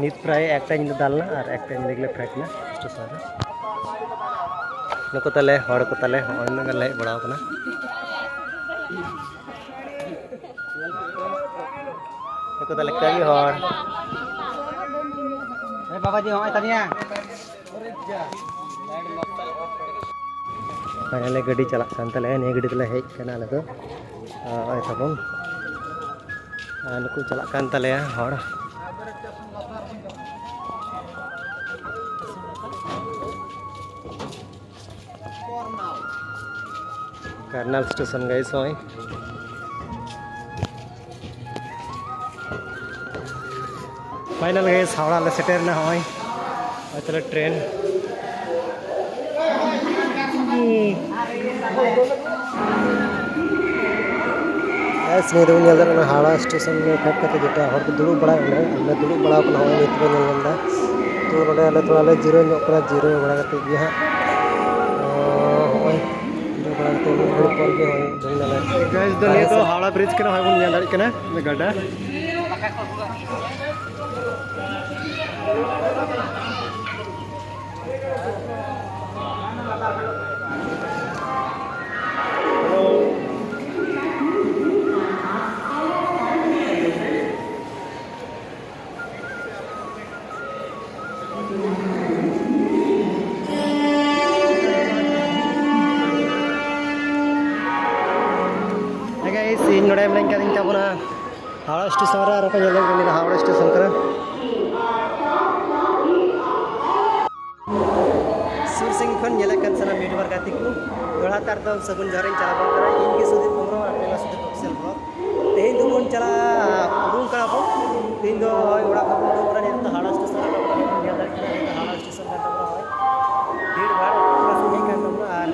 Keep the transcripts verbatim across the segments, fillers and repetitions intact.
ᱱᱤᱛ ᱯᱨᱟᱭ ᱮᱠᱴᱟ ᱧᱤᱫᱟᱹ ᱫᱟᱞ ᱮᱱᱟ ᱟᱨ ᱮᱠᱴᱟ ᱧᱤᱫᱟᱹ ᱜᱮᱞᱮ ᱯᱷᱮᱰ ᱮᱱᱟ ᱥᱴᱮᱥᱚᱱ ᱨᱮ᱾ ᱱᱩᱠᱩ ᱛᱟᱞᱮ ᱦᱚᱲ ᱠᱚ ᱛᱟᱞᱮ ᱦᱚᱸᱜᱼᱚᱭ ᱩᱱᱟᱹᱜ ᱜᱟᱱ ᱞᱮ ᱦᱮᱡ ᱵᱟᱲᱟᱣ ᱠᱟᱱᱟ᱾ ᱱᱩᱠᱩ ᱛᱟᱞᱮ ᱠᱟᱹᱢᱤ ᱦᱚᱲ᱾ ᱮ ᱵᱟᱵᱟ ᱡᱤ, ᱦᱚᱸᱜᱼᱚᱭ ᱛᱟᱹᱱᱤᱭᱟ᱾ ᱯᱷᱟᱭᱱᱟᱞᱤ ᱜᱟᱹᱰᱤ ᱪᱟᱞᱟᱜ ᱠᱟᱱ ᱛᱟᱞᱮᱭᱟ, ᱱᱤᱭᱟᱹ ᱜᱟᱹᱰᱤ ᱛᱮᱞᱮ ᱦᱮᱡ ᱠᱟᱱᱟ ᱟᱞᱮ ᱫᱚ᱾ ᱟᱨ ᱱᱚᱜᱼᱚᱭ ᱛᱟᱵᱚᱱ, ᱟᱨ ᱱᱩᱠᱩ ᱪᱟᱞᱟᱜ ᱠᱟᱱ ᱛᱟᱞᱮᱭᱟ ᱦᱚᱲ᱾ ᱠᱟᱨᱱᱟᱞ ᱥᱴᱮᱥᱚᱱ ᱜᱟᱭᱤᱥ, ᱱᱚᱜᱼᱚᱭ᱾ ᱯᱷᱟᱭᱱᱟᱞ ᱜᱟᱭᱤᱥ, ᱦᱟᱣᱲᱟ ᱞᱮ ᱥᱮᱴᱮᱨ ᱮᱱᱟ, ᱱᱚᱜᱼᱚᱭ᱾ ᱱᱚᱜᱼᱚᱭ ᱛᱟᱞᱮ ᱴᱨᱮᱱ᱾ ᱜᱟᱭᱤᱥ, ᱱᱤᱭᱟᱹ ᱫᱚᱵᱚᱱ ᱧᱮᱞ ᱫᱟᱲᱮᱭᱟᱜ ᱠᱟᱱᱟ ᱦᱟᱣᱲᱟ ᱥᱴᱮᱥᱚᱱ ᱨᱮ ᱯᱷᱮᱰ ᱠᱟᱛᱮ ᱡᱮᱴᱟ ᱦᱚᱲ ᱠᱚ ᱫᱩᱲᱩᱵ ᱵᱟᱲᱟᱭ ᱚᱸᱰᱮ, ᱚᱸᱰᱮ ᱫᱩᱲᱩᱵ ᱵᱟᱲᱟ ᱠᱟᱱᱟ, ᱱᱚᱜᱼᱚᱭ ᱱᱤᱛ ᱵᱚᱱ ᱧᱮᱞ ᱧᱟᱢ ᱮᱫᱟ᱾ ᱛᱚ ᱱᱚᱸᱰᱮ ᱟᱞᱮ ᱛᱷᱚᱲᱟ ᱞᱮ ᱡᱤᱨᱟᱹᱣ ᱧᱚᱜ ᱠᱟᱱᱟ, ᱡᱤᱨᱟᱹᱣ ᱵᱟᱲᱟ ᱠᱟᱛᱮ ᱜᱮ ᱦᱟᱸᱜ, ᱚ, ᱱᱚᱜᱼᱚᱭ ᱡᱤᱨᱟᱹᱣ ᱵᱟᱲᱟ ᱠᱟᱛᱮ ᱢᱤᱫ ᱜᱷᱟᱹᱲᱤᱡ ᱯᱚᱨ ᱜᱮ ᱱᱚᱜᱼᱚᱭ ᱫᱚᱝ ᱱᱟᱞᱮ ᱜᱟᱭᱤᱥ, ᱫᱚ ᱱᱤᱭᱟᱹ ᱫᱚ ᱦᱟᱣᱲᱟ ᱵᱨᱤᱡᱽ ᱠᱟᱱᱟ, ᱱᱚᱜᱼᱚᱭ ᱵᱚᱱ ᱧᱮᱞ ᱫᱟᱲᱮᱭᱟᱜ ᱠᱟᱱᱟ ᱜᱟᱰᱟ᱾ Hey guys, ᱤᱧ ᱱᱚᱰᱮ ᱢᱮᱱᱟᱧ ᱠᱟᱹᱫᱤᱧ ᱛᱟᱵᱚᱱᱟ ᱦᱟᱣᱲᱟ ᱥᱴᱮᱥᱚᱱ ᱨᱮ, ᱟᱨ ᱚᱠᱚᱭ ᱧᱮᱞ ᱧᱟᱢ ᱠᱟᱱᱟ, ᱦᱟᱣᱲᱟ ᱥᱴᱮᱥᱚᱱ ᱠᱟᱱᱟ᱾ ᱥᱩᱨ ᱥᱟᱺᱜᱤᱧ ᱠᱷᱚᱱ ᱧᱮᱞᱮᱫ ᱠᱟᱱ ᱥᱟᱱᱟᱢ YouTuber ᱜᱟᱛᱮ ᱠᱚ, ᱫᱚᱦᱲᱟ ᱛᱟᱨ ᱫᱚ ᱥᱟᱹᱜᱩᱱ ᱡᱚᱦᱟᱨ ᱤᱧ ᱪᱟᱞᱟᱣ ᱟᱵᱚᱱ ᱠᱟᱱᱟ᱾ ᱤᱧ ᱜᱮ ᱥᱩᱫᱤᱯ ᱦᱮᱢᱵᱨᱚᱢ ᱟᱨ ᱴᱮᱞᱟ ᱥᱩᱫᱤᱯ Official Vlog᱾ ᱛᱮᱦᱮᱧ ᱫᱚᱵᱚᱱ ᱪᱟᱞᱟᱜᱼᱟ, ᱩᱰᱩᱝ ᱠᱟᱱᱟ ᱵᱚᱱ᱾ ᱛᱮᱦᱮᱧ ᱫᱚ ᱦᱳᱭ ᱚᱲᱟᱜ ᱠᱷᱚᱱ ᱵᱚᱱ ᱩᱰᱩᱝ ᱠᱟᱱᱟ᱾ ᱱᱤᱛᱚᱜ ᱫᱚ ᱦᱟᱣᱲᱟ ᱥᱴᱮᱥᱚᱱ ᱨᱮ ᱢᱮᱱᱟᱜ ᱵᱚᱱᱟ᱾ ᱧᱮᱞ ᱫᱟᱲᱮᱭᱟᱜ ᱠᱟᱱᱟ, ᱱᱤᱛᱚᱜ ᱫᱚ ᱦᱟᱣᱲᱟ ᱥᱴᱮᱥᱚᱱ ᱠᱟᱱ ᱛᱟᱵᱚᱱᱟ᱾ ᱦᱳᱭ ᱵᱷᱤᱲ ᱵᱷᱟᱲ ᱚᱠᱟ ᱥᱮᱫ ᱦᱮᱡ ᱠᱟᱱ ᱛᱟᱵᱚᱱᱟ ᱟᱨ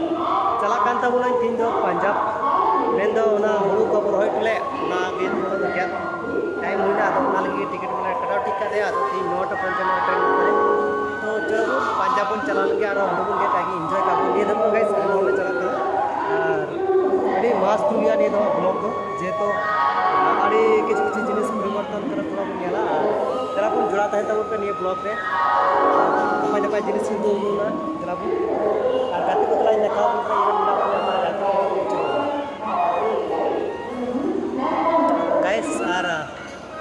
ᱪᱟᱞᱟᱜ ᱠᱟᱱ ᱛᱟᱵᱚᱱᱟ ᱛᱮᱦᱮᱧ ᱫᱚ ᱯᱟᱧᱡᱟᱵᱽ, ᱢᱮᱱᱫᱚ ᱚᱱᱟ ᱦᱩᱲᱩ ᱠᱚᱵᱚᱱ ᱨᱚᱦᱚᱭ ᱦᱚᱴᱚ ᱞᱮᱫ, ᱚᱱᱟ ᱜᱮ ᱱᱤᱛᱚᱜ ᱫᱚ ᱜᱮᱫ ᱴᱟᱭᱤᱢ ᱦᱩᱭᱱᱟ, ᱟᱫᱚ ᱚᱱᱟ ᱞᱟᱹᱜᱤᱫ ᱴᱤᱠᱤᱴ ᱵᱚᱱ ᱠᱟᱴᱟᱣ ᱴᱷᱤᱠ ᱠᱟᱫᱮᱭᱟ᱾ ᱟᱫᱚ ᱛᱮᱦᱮᱧ ᱱᱚᱴᱟ ᱯᱚᱧᱪᱟᱱᱱᱚ ᱨᱮ ᱴᱨᱮᱱ ᱠᱟᱱᱟ᱾ ᱛᱚ ᱪᱚᱞᱚ ᱵᱚᱱ ᱯᱟᱧᱡᱟᱵᱽ ᱵᱚᱱ ᱪᱟᱞᱟᱣ ᱞᱮᱱ ᱜᱮ, ᱟᱨᱚ ᱦᱩᱲᱩ ᱵᱚᱱ ᱜᱮᱫ ᱟᱜᱮ ᱤᱱᱡᱚᱭ ᱠᱟᱜ ᱵᱚᱱ᱾ ᱱᱤᱭᱟᱹ ᱫᱷᱟᱣ ᱫᱚ ᱜᱟᱭᱤᱥ ᱟᱹᱰᱤ ᱦᱚᱲ ᱞᱮ ᱪᱟᱞᱟᱜ ᱠᱟᱱᱟ, ᱟᱨ ᱟᱹᱰᱤ ᱢᱟᱥᱛ ᱦᱩᱭᱩᱜᱼᱟ ᱱᱤᱭᱟᱹ ᱫᱷᱟᱣ ᱵᱞᱚᱜ ᱫᱚ, ᱡᱮᱦᱮᱛᱩ ᱟᱹᱰᱤ ᱠᱤᱪᱷᱩ ᱠᱤᱪᱷᱩ ᱡᱤᱱᱤᱥ ᱯᱚᱨᱤᱵᱚᱨᱛᱚᱱ ᱠᱟᱱᱟ, ᱛᱷᱚᱲᱟ ᱵᱚᱱ ᱧᱮᱞᱟ᱾ ᱟᱨ ᱪᱟᱞᱟᱜ ᱵᱚᱱ ᱛᱟᱦᱮᱱ ᱛᱟᱵᱚᱱ ᱯᱮ ᱱᱤᱭᱟᱹ ᱵᱞᱚᱜ ᱨᱮ᱾ ᱱᱟᱯᱟᱭ ᱱᱟᱯᱟᱭ ᱡᱤᱱᱤᱥ ᱠᱤᱱᱛᱩ ᱦᱩᱭᱩᱜᱼᱟ᱾ ᱪᱟᱞᱟᱣ ᱵᱚᱱ᱾ ᱟᱨ ᱜᱟᱛᱮ ᱠᱚ ᱛᱟᱞᱟᱧ ᱫᱮᱠᱷᱟᱣ ᱟᱵᱚᱱ ᱠᱟᱱᱟ, ᱤᱧ ᱨᱮᱱ ᱢᱮᱱᱟᱜ ᱠᱚᱣᱟ ᱜᱟᱛᱮ ᱠᱚ᱾ ᱜᱟᱭᱥ, ᱟᱨ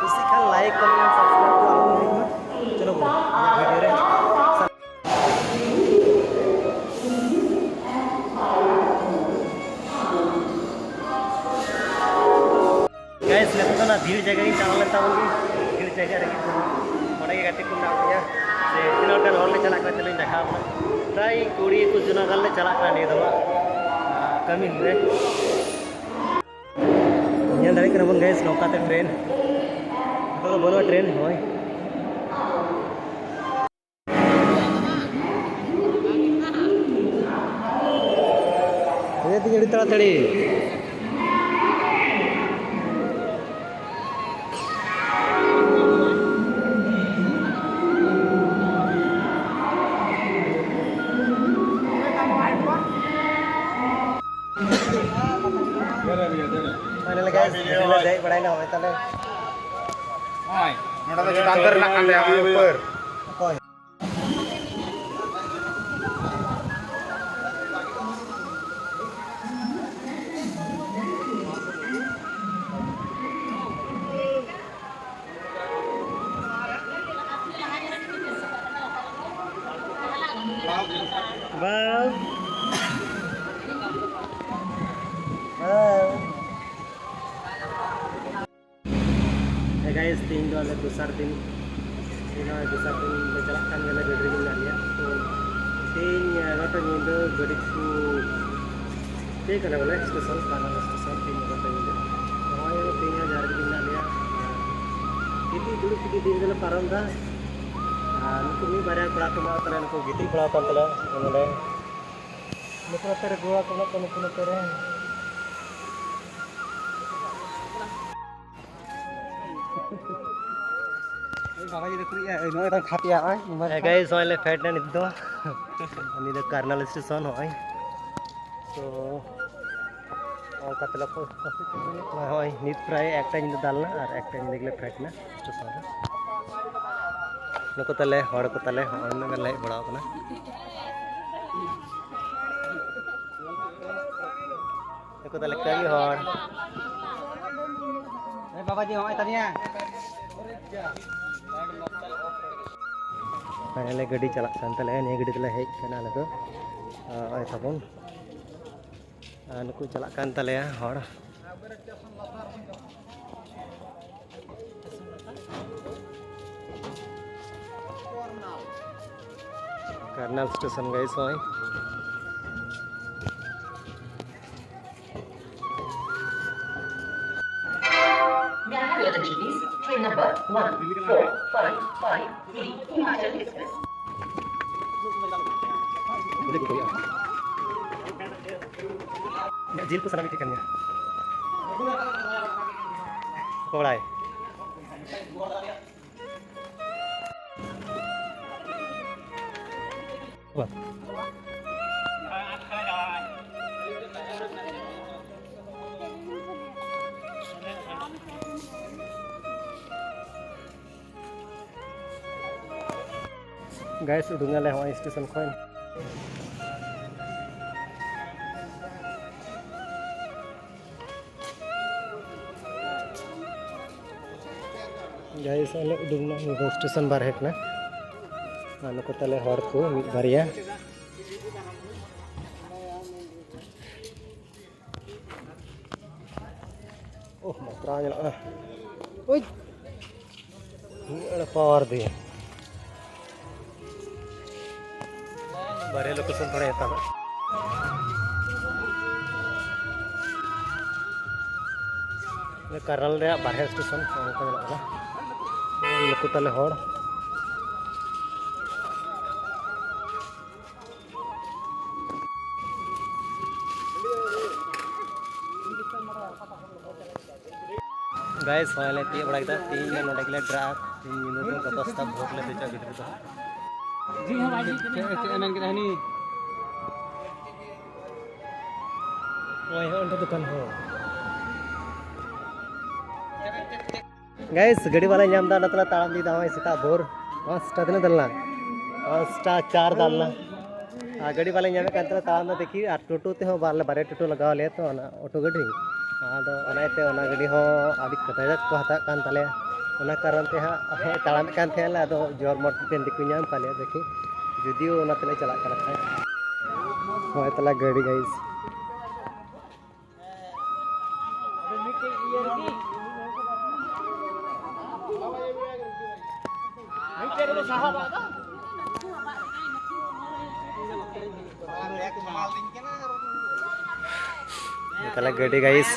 ᱠᱩᱥᱤ ᱠᱷᱟᱱ ᱞᱟᱭᱤᱠ, ᱠᱚᱢᱮᱱᱴ, ᱥᱟᱵᱥᱠᱨᱟᱭᱤᱵ ᱠᱚ ᱟᱞᱚ ᱵᱚᱱ ᱦᱤᱲᱤᱧ ᱢᱟ᱾ ᱪᱚᱞᱚ ᱵᱚᱱ ᱱᱤᱭᱟᱹ ᱵᱷᱤᱰᱤᱭᱳ ᱨᱮ᱾ ᱜᱟᱭᱥ, ᱱᱤᱛᱚᱜ ᱫᱚ ᱚᱱᱟ ᱵᱷᱤᱲ ᱡᱟᱭᱜᱟ ᱜᱤᱧ ᱪᱟᱞᱟᱣ ᱞᱮᱱ ᱛᱟᱵᱚᱱ ᱜᱮ᱾ ᱵᱷᱤᱲ ᱡᱟᱭᱜᱟ ᱨᱮᱜᱮ ᱚᱸᱰᱮ ᱜᱮ ᱜᱟᱛᱮ ᱠᱚ ᱢᱮᱱᱟᱜ ᱠᱚᱜᱮᱭᱟ᱾ ᱥᱮ ᱛᱤᱱᱟᱹᱜ ᱜᱟᱱ ᱦᱚᱲ ᱞᱮ ᱪᱟᱞᱟᱜ ᱠᱟᱱᱟ, ᱪᱚᱞᱚᱧ ᱫᱮᱠᱷᱟᱣ ᱟᱵᱚᱱᱟ᱾ ᱯᱨᱟᱭ ᱠᱩᱲᱤ ᱮᱠᱩᱥ ᱡᱚᱱᱟ ᱜᱟᱱ ᱞᱮ ᱪᱟᱞᱟᱜ ᱠᱟᱱᱟ ᱱᱤᱭᱟᱹ ᱫᱚ ᱦᱟᱸᱜ, ᱠᱟᱹᱢᱤ ᱨᱮ᱾ ᱧᱮᱞ ᱫᱟᱲᱮᱭᱟᱜ ᱠᱟᱱᱟ ᱵᱚᱱ ᱜᱟᱭᱥ, ᱱᱚᱝᱠᱟᱛᱮ ᱴᱨᱮᱱ᱾ ᱱᱤᱛᱚᱜ ᱫᱚ ᱵᱟᱹᱱᱩᱜᱼᱟ ᱴᱨᱮᱱ, ᱦᱳᱭ᱾ ᱦᱮᱡ ᱛᱤᱧ ᱟᱹᱰᱤ ᱛᱟᱲᱟᱛᱟᱲᱤ᱾ ᱯᱷᱟᱭᱱᱟᱞ ᱜᱟᱭᱥ, ᱜᱟᱹᱰᱤ ᱞᱮ ᱫᱮᱡ ᱵᱟᱲᱟᱭᱮᱱᱟ, ᱦᱚᱸᱜᱼᱚᱭ ᱛᱟᱞᱮ᱾ ᱱᱚᱜᱼᱚᱭ, ᱱᱚᱰᱮ ᱫᱚ ᱪᱮᱛᱟᱱ ᱩᱛᱟᱹᱨ ᱨᱮᱱᱟᱜ ᱠᱟᱱ ᱛᱟᱭᱟ, ᱩᱱᱤ ᱩᱯᱟᱹᱨ᱾ ᱚᱠᱚᱭ? ᱵᱟᱝ᱾ ᱵᱟᱝ᱾ ᱦᱮᱸ ᱜᱟᱭᱥ, ᱛᱮᱦᱮᱧ ᱫᱚ ᱟᱞᱮ ᱫᱚᱥᱟᱨ ᱫᱤᱱ, ᱛᱮᱦᱮᱧ ᱱᱚᱜᱼᱚᱭ ᱫᱚᱥᱟᱨ ᱫᱤᱱ ᱞᱮ ᱪᱟᱞᱟᱜ ᱠᱟᱱ ᱜᱮᱭᱟ, ᱜᱟᱹᱰᱤ ᱨᱮᱜᱮ ᱢᱮᱱᱟᱜ ᱞᱮᱭᱟ᱾ ᱛᱚ ᱛᱮᱦᱮᱧ ᱮᱜᱟᱨᱚᱴᱟ ᱧᱤᱫᱟᱹ ᱜᱟᱹᱰᱤ ᱠᱚ ᱪᱮᱫ ᱠᱟᱱᱟ ᱵᱚᱞᱮ ᱥᱴᱮᱥᱚᱱ, ᱠᱟᱨᱱᱟᱞ ᱥᱴᱮᱥᱚᱱ, ᱛᱮᱦᱮᱧ ᱮᱜᱟᱨᱚᱴᱟ ᱧᱤᱫᱟᱹ᱾ ᱱᱚᱜᱼᱚᱭ ᱛᱮᱦᱮᱧ ᱦᱚᱸ ᱡᱟᱦᱟᱸ ᱨᱮᱜᱮ ᱢᱮᱱᱟᱜ ᱞᱮᱭᱟ, ᱜᱤᱛᱤᱡ ᱫᱩᱲᱩᱵ ᱛᱮᱜᱮ ᱫᱤᱱ ᱫᱚᱞᱮ ᱯᱟᱨᱚᱢ ᱮᱫᱟ᱾ ᱟᱨ ᱱᱩᱠᱩ ᱢᱤᱫ ᱵᱟᱨᱭᱟ ᱠᱚᱲᱟ ᱠᱚ ᱢᱮᱱᱟᱜ ᱠᱚ ᱛᱟᱞᱮᱭᱟ, ᱱᱩᱠᱩ ᱜᱤᱛᱤᱡ ᱵᱟᱲᱟ ᱟᱠᱟᱱ ᱛᱟᱞᱮᱭᱟ ᱱᱚᱰᱮ᱾ ᱱᱩᱠᱩ ᱱᱚᱛᱮ ᱨᱮ ᱜᱳᱣᱟ ᱠᱚ ᱢᱮᱱᱟᱜ ᱠᱚᱣᱟ, ᱱᱩᱠᱩ ᱱᱚᱛᱮ ᱨᱮ᱾ ᱵᱟᱵᱟ ᱡᱩᱫᱤ ᱠᱩᱲᱤ ᱱᱚᱜᱼᱚᱭ ᱫᱚ ᱠᱷᱟᱯᱤᱭᱟ, ᱱᱚᱜᱼᱚᱭ ᱢᱳᱵᱟᱭᱤᱞ ᱦᱮᱸ ᱠᱷᱟᱯ᱾ ᱜᱟᱭᱥ, ᱱᱚᱜᱼᱚᱭ ᱞᱮ ᱯᱷᱮᱰ ᱱᱟ ᱱᱤᱛ ᱫᱚ᱾ ᱱᱤᱭᱟᱹ ᱫᱚ ᱠᱟᱨᱱᱟᱞ ᱥᱴᱮᱥᱚᱱ ᱱᱚᱜᱼᱚᱭ᱾ ᱛᱚ ᱚᱱᱠᱟ ᱛᱮᱞᱮ ᱯᱳ-, ᱱᱚᱜᱼᱚᱭ ᱱᱤᱛ ᱯᱨᱟᱭ ᱮᱠᱴᱟ ᱧᱤᱫᱟᱹ ᱫᱟᱞ ᱱᱟ ᱟᱨ ᱮᱠᱴᱟ ᱧᱤᱫᱟᱹ ᱜᱮᱞᱮ ᱯᱷᱮᱰ ᱱᱟ ᱥᱴᱮᱥᱚᱱ ᱨᱮ᱾ ᱱᱩᱠᱩ ᱛᱟᱞᱮ ᱦᱚᱲ ᱠᱚ ᱛᱟᱞᱮ ᱦᱚᱸᱜᱼᱚᱭ ᱱᱩᱱᱟᱹᱜ ᱜᱟᱱ ᱞᱮ ᱦᱮᱡ ᱵᱟᱲᱟᱣ ᱠᱟᱱᱟ᱾ ᱱᱩᱠᱩ ᱛᱟᱞᱮ ᱠᱟᱹᱢᱤ ᱦᱚᱲ᱾ ᱮ ᱵᱟᱵᱟ ᱡᱤ, ᱦᱚᱸᱜᱼᱚᱭ ᱛᱟᱹᱱᱤᱭᱟ᱾ ᱯᱷᱟᱭᱱᱟᱞᱤ ᱜᱟᱹᱰᱤ ᱪᱟᱞᱟᱜ ᱠᱟᱱ ᱛᱟᱞᱮᱭᱟ, ᱱᱤᱭᱟᱹ ᱜᱟᱹᱰᱤ ᱛᱮᱞᱮ ᱦᱮᱡ ᱠᱟᱱᱟ ᱟᱞᱮ ᱫᱚ᱾ ᱟᱨ ᱱᱚᱜᱼᱚᱭ ᱛᱟᱵᱚᱱ, ᱟᱨ ᱱᱩᱠᱩ ᱪᱟᱞᱟᱜ ᱠᱟᱱ ᱛᱟᱞᱮᱭᱟ ᱦᱚᱲ᱾ ᱠᱟᱨᱱᱟᱞ ᱥᱴᱮᱥᱚᱱ, guys, ᱦᱚᱸᱜᱼᱚᱭ᱾ May I have your attention, please? Train number one four five five three, Himachal Express. ᱤᱧᱟᱹᱜ ᱡᱤᱞ ᱠᱚ ᱥᱟᱱᱟᱢ ᱢᱤᱫᱴᱷᱮᱱ ᱠᱟᱱ ᱜᱮᱭᱟ᱾ ᱚᱠᱚᱭ ᱵᱟᱲᱟᱭ? Guys, ᱩᱰᱩᱝ ᱟᱞᱮ ᱦᱚᱸᱜᱼᱚᱭ ᱥᱴᱮᱥᱚᱱ ᱠᱷᱚᱱ᱾ Guys, ᱟᱞᱮ ᱩᱰᱩᱝ ᱱᱟ, ᱱᱤᱭᱟᱹ ᱫᱚ ᱥᱴᱮᱥᱚᱱ ᱵᱟᱨᱦᱮ ᱠᱟᱱᱟ᱾ ᱟᱨ ᱱᱩᱠᱩ ᱛᱟᱞᱮ ᱦᱚᱲ ᱠᱚ ᱢᱤᱫ ᱵᱟᱨᱭᱟ᱾ ᱳᱦ, ᱵᱟᱛᱨᱟᱣ ᱧᱮᱞᱚᱜ ᱠᱟᱱᱟ᱾ ᱳᱭ! ᱢᱤᱫ ᱟᱲᱮ ᱯᱟᱣᱟᱨ ᱫᱤᱭᱮ᱾ ᱵᱟᱨᱭᱟ ᱞᱳᱠᱮᱥᱚᱱ ᱛᱷᱚᱲᱟ ᱮᱛᱟᱢ᱾ ᱠᱟᱨᱟᱞ ᱨᱮᱭᱟᱜ ᱵᱟᱨᱦᱮ ᱥᱴᱮᱥᱚᱱ ᱚᱱᱠᱟ ᱧᱮᱞᱚᱜ ᱠᱟᱱᱟ᱾ ᱱᱩᱠᱩ ᱛᱟᱞᱮ ᱦᱚᱲ᱾ Guys, ᱦᱚᱸᱜᱼᱚᱭ ᱞᱮ ᱛᱤᱭᱳᱜ ᱵᱟᱲᱟ ᱠᱮᱫᱟ᱾ ᱛᱮᱦᱮᱧ ᱫᱚ ᱱᱚᱰᱮ ᱜᱮᱞᱮ ᱰᱨᱟᱜᱽ᱾ ᱛᱮᱦᱮᱧ ᱧᱤᱫᱟᱹ ᱫᱚ ᱜᱟᱯᱟ ᱥᱮᱛᱟᱜ ᱵᱷᱳᱨ ᱞᱮ ᱫᱮᱡᱚᱜᱼᱟ ᱜᱟᱹᱰᱤ ᱨᱮᱫᱚ᱾ ᱪᱮᱫ ᱮ ᱢᱮᱱ ᱠᱮᱫᱟ ᱦᱟᱹᱱᱤ? ᱦᱳᱭ, ᱦᱳᱭ, ᱚᱸᱰᱮ ᱫᱚᱠᱟᱱ ᱦᱚᱸ᱾ Guys, ᱜᱟᱹᱰᱤ ᱵᱟᱞᱮ ᱧᱟᱢ ᱮᱫᱟ, ᱚᱱᱟᱛᱮ ᱞᱮ ᱛᱟᱲᱟᱢ ᱤᱫᱤᱭᱮᱫᱟ ᱱᱚᱜᱼᱚᱭ ᱥᱮᱛᱟᱜ ᱵᱷᱳᱨ᱾ ᱯᱟᱸᱪᱴᱟ ᱛᱤᱱᱟᱹᱜ ᱫᱟᱞᱱᱟ? ᱯᱟᱸᱪᱴᱟ ᱪᱟᱨ ᱫᱟᱞᱱᱟ᱾ ᱟᱨ ᱜᱟᱹᱰᱤ ᱵᱟᱞᱮ ᱧᱟᱢᱮᱫ ᱠᱟᱱ ᱛᱟᱦᱮᱸᱱᱟ ᱛᱟᱲᱟᱢ ᱫᱚ, ᱫᱮᱠᱷᱤ, ᱟᱨ ᱴᱳᱴᱳ ᱛᱮᱦᱚᱸ ᱵᱟᱞᱮ, ᱵᱟᱨᱭᱟ ᱴᱳᱴᱳ ᱞᱟᱜᱟᱣ ᱞᱮᱭᱟ ᱛᱚ, ᱚᱱᱟ ᱚᱴᱳ ᱜᱟᱹᱰᱤ᱾ ᱟᱫᱚ ᱚᱱᱟ ᱤᱭᱟᱹᱛᱮ ᱚᱱᱟ ᱜᱟᱹᱰᱤ ᱦᱚᱸ ᱟᱹᱰᱤ ᱠᱟᱡᱟᱠ ᱠᱚ ᱦᱟᱛᱟᱣᱮᱫ ᱠᱟᱱ ᱛᱟᱞᱮᱭᱟ᱾ ᱚᱱᱟ ᱠᱟᱨᱚᱱ ᱛᱮ ᱦᱟᱸᱜ ᱛᱟᱲᱟᱢᱮᱫ ᱠᱟᱱ ᱛᱟᱦᱮᱸᱱ ᱞᱮ, ᱟᱫᱚ ᱡᱳᱨ ᱢᱚᱴ ᱛᱮ ᱫᱤᱠᱩ ᱧᱟᱢ ᱠᱟᱜ ᱞᱮᱭᱟ, ᱫᱮᱠᱷᱤ, ᱡᱩᱫᱤᱭᱳ ᱚᱱᱟ ᱛᱮᱞᱮ ᱪᱟᱞᱟᱜ ᱠᱟᱱᱟ ᱠᱷᱟᱡ᱾ ᱦᱳᱭ, ᱛᱟᱦᱞᱮ ᱜᱟᱹᱰᱤ, ᱜᱟᱭᱤᱥ᱾ ᱛᱟᱦᱞᱮ ᱜᱟᱹᱰᱤ, ᱜᱟᱭᱤᱥ᱾